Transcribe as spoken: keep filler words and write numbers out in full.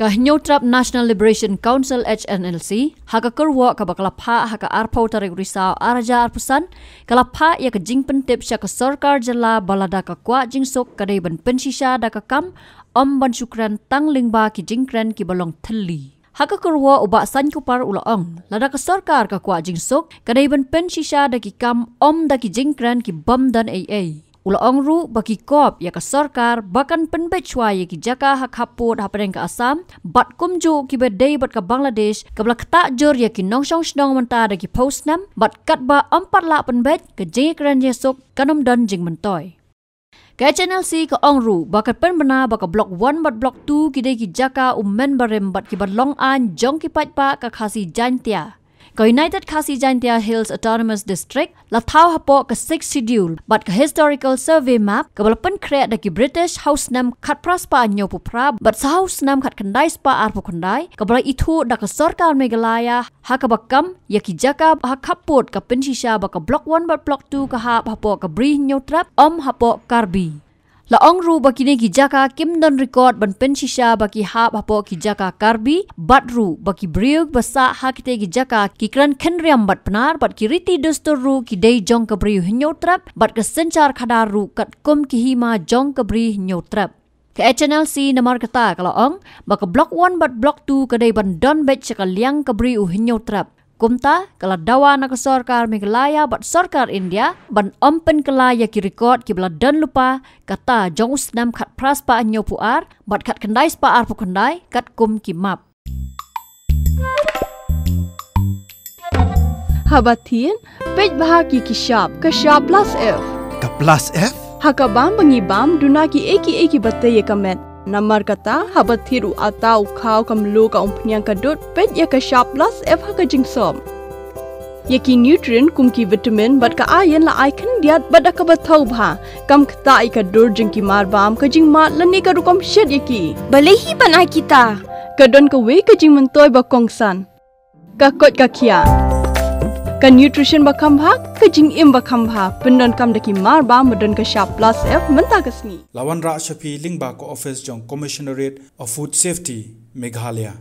Ka Hynñiewtrep National Liberation Council, H N L C, ha ka kyrwoh kaba ka la phah ha ka arphew tarik u Risaw arhajar arphew san, ka la phah ïa ka jingpyntip sha ka sorkar jylla ba lada ka kwah jingsuk ka dei ban pynshisha da ka kam, ym ban shu kren tang lyngba ki jingkren kiba long thylli. Ha ka kyrwoh u Bah Saiñkupar u la ong, lada ka sorkar ka kwah jingsuk ka dei ban pynshisha da ki kam, ym da ki jingkren ki bym don ei ei. U la ong ruh ba ki kop ïa ka sorkar ba kan pynbeit shuwa ïa ki jaka ha khappud hapdeng ka Assam bad kumjuh kiba dei bad ka Bangladesh, kaba la ktah jur ïa ki nongshong shnong mynta da ki phew snem, bad katba ym pat lah pynbeit, ka jingïakren ïasuk kan ym don jingmyntoi. Ka H N L C ka ong ruh ba ka pynbna ba ka Block One bad Block Two ki dei ki jaka u mynbarim bad kiba long aiñ jong ki paidbah ka Khasi Jaintia. Ka United Khasi Jaintia Hills Autonomous District la thaw hapoh ka Sixth Schedule bad ka Historical Survey Map kaba la pynkhreh da ki British ha u snem khatphra spah hynñiewphew phra bad sa ha u snem khatkhyndai spah arphew khyndai, kaba la ithuh da ka sorkar Meghalaya, ha kaba kam ïa ki jaka ha khappud ka pynshisha ba ka Block One bad Block Two ka hap hapoh ka Bri Hynñiewtrep, ym hapoh Karbi. La ong ruh ba kine ki jaka kim don record ban pynshisha ba ki hap hapoh ki jaka Karbi, bad ruh ba ki briew ba sah ha kite ki jaka ki kren khynriam bad Pnar, bad ki riti dustur ruh ki dei jong ka Bri Hynñiewtrep, bad ka synshar khadar ruh katkum ki hima jong ka Bri Hynñiewtrep. Ka H N L C namar kata ka la ong ba ka Block One bad Block Two ka dei ban don beit sha ka liang ka Bri u Hynñiewtrep. Kumta ka la dawa na ka sorkar Meghalaya bad sorkar India ban ym pynkylla ïa ki record kiba la don lypa, kata jong u snem khatphra spah hynñiewphew ar bad khatkhyndai spah arphew khyndai katkum ki map. Haba thied, peit bha ki ki shap, ka shap plus F. Ka plus F? Ha ka bam ba ngi bam, duna ki ei ki ei kiba tei ïa ka met. Namar kata, haba thied u atta, u khaw, ka mluh, ka umphniang, ka dud, peit ïa ka shap plus F ha ka jingsop. Ïa ki nutrient kum ki vitamin bad ka iron la ai khyndiat bad da kaba thaw bha. Kam ktah ïa ka dur jong ki mar bam, ka jingmad lane ka rukom shet ïa ki. Balei hi ban ai kita? Ka don kawei ka jingmyntoi ba kongsan. Ka koit ka khiah. Ka nutrition ba kham bha, ka jingim ba kham bha. Pyndonkam da ki mar bam ba don ka shap plus F mynta ka sngi. La wanrah sha phi lyngba ka office jong Commissionerate of Food Safety, Meghalaya.